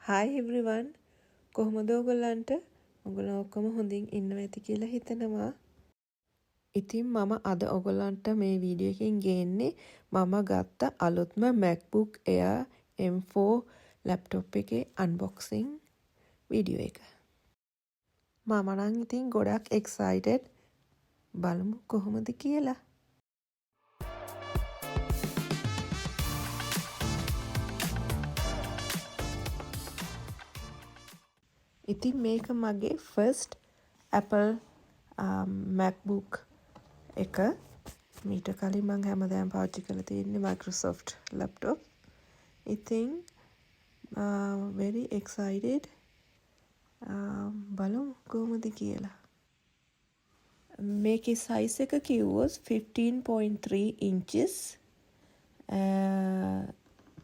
Hi everyone, කොහොමද ඔයගොල්ලන්ට? ඔයගොල්ලෝ ඔක්කොම හොඳින් ඉන්නවා ඇති කියලා හිතනවා. ඉතින් මම අද ඔයගොල්ලන්ට මේ වීඩියෝ එකෙන් ගේන්නේ මම ගත්ත අලුත්ම MacBook Air M4 laptop එකේ අන්බොක්සිං වීඩියෝ එක. මම නම් ඉතින් ගොඩක් එක්සයිටඩ්. බලමු කොහොමද කියලා. ඉතින් මේක මගේ ෆස්ට් Apple MacBook එක. මීට කලින් මං හැමදාම පාවිච්චි කරලා තියෙන්නේ Microsoft laptop. ඉතින් very excited. බලමු කොහොමද කියලා. මේකේ සයිස් එක කිව්වොත් 15.3 inches,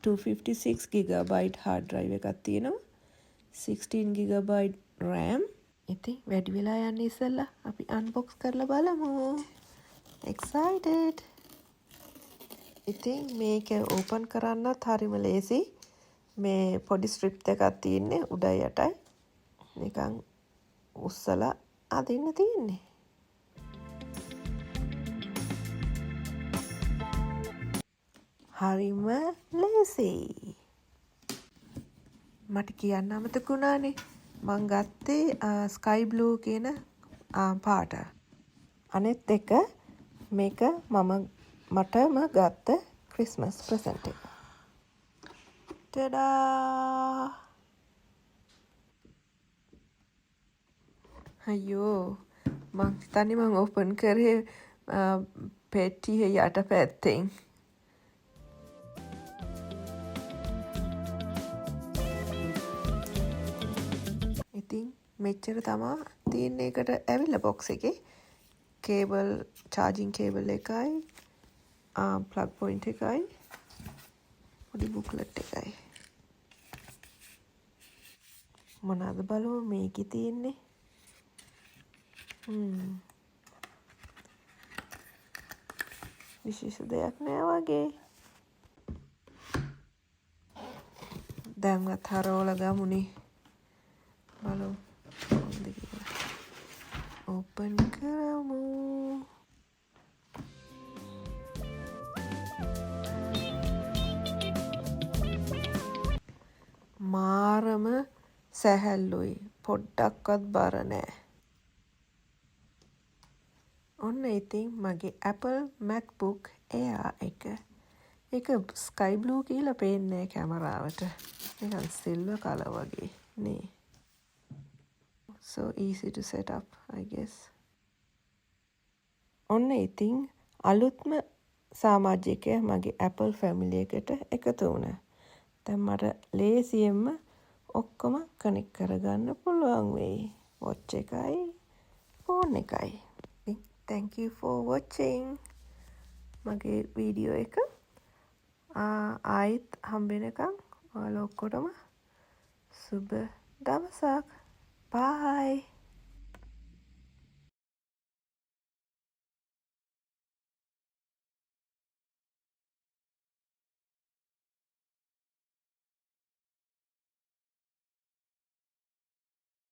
256 gigabyte hard drive එකක් තියෙනවා, 16 gigabyte RAM. ඉතින් වැඩි වෙලා යන්න ඉස්සෙල්ලා අපි අන්බොක්ස් කරලා බලමු. Excited. ඉතින් මේක ඕපන් කරන්නත් හරිම ලේසි. මේ පොඩි ස්ට්‍රිප් දෙකක් තියෙන්නේ උඩයි යටයි. නිකන් උස්සලා අදින්න තියෙන්නේ. හරිම ලේසි. මට කියන්න අමතක වුණානේ. මං ගත්තේ ස්කයි බ්ලූ කියන පාට. අනිත් එක මේක මම මටම ගත්ත ක්‍රිස්මස් ප්‍රසන්ට් එක. ටඩා! අයියෝ, මං හිතන්නේ මං ඕපන් කරේ පෙට්ටිය යට පැත්තෙන්. ඉතින් මෙච්චර තමා තියෙන්නේ එකට ඇවිල්ලා බොක්ස් එකේ. කේබල්, චාර්ජින් කේබල් එකයි, ප්ලග් පොයින්ට් එකයි, පොඩි බුක්ලට් එකයි. මොනවාද බලමු මේකේ තියෙන්නේ. විශේෂ දෙයක් නෑ වගේ. දැන්වත් හරවලා ගමුනේ. බලමු කොහොමද කියලා. ඕපන් කරමු. මාරම සැහැල්ලුයි. පොඩ්ඩක්වත් බර නෑ. ඔන්න ඉතින් මගේ Apple MacBook Air එක. ඒක ස්කයි බ්ලූ කියලා පේන්නේ නෑ කැමරාවට. නිකන් සිල්වර් කලර් වගේ නේ. So easy to set up, I guess. ඔන්න ඉතින් අලුත්ම සමාජිකයා මගේ Apple family එකට එකතු වුණා. දැන් මට ලේසියෙන්ම ඔක්කොම කනෙක්ට් කරගන්න පුළුවන් වෙයි. වොච් එකයි ෆෝන් එකයි. Thank you for watching මගේ වීඩියෝ එක. ආයෙත් හම්බ වෙනකන් ඔයාලා ඔක්කොටම සුබ දවසක්. Bye.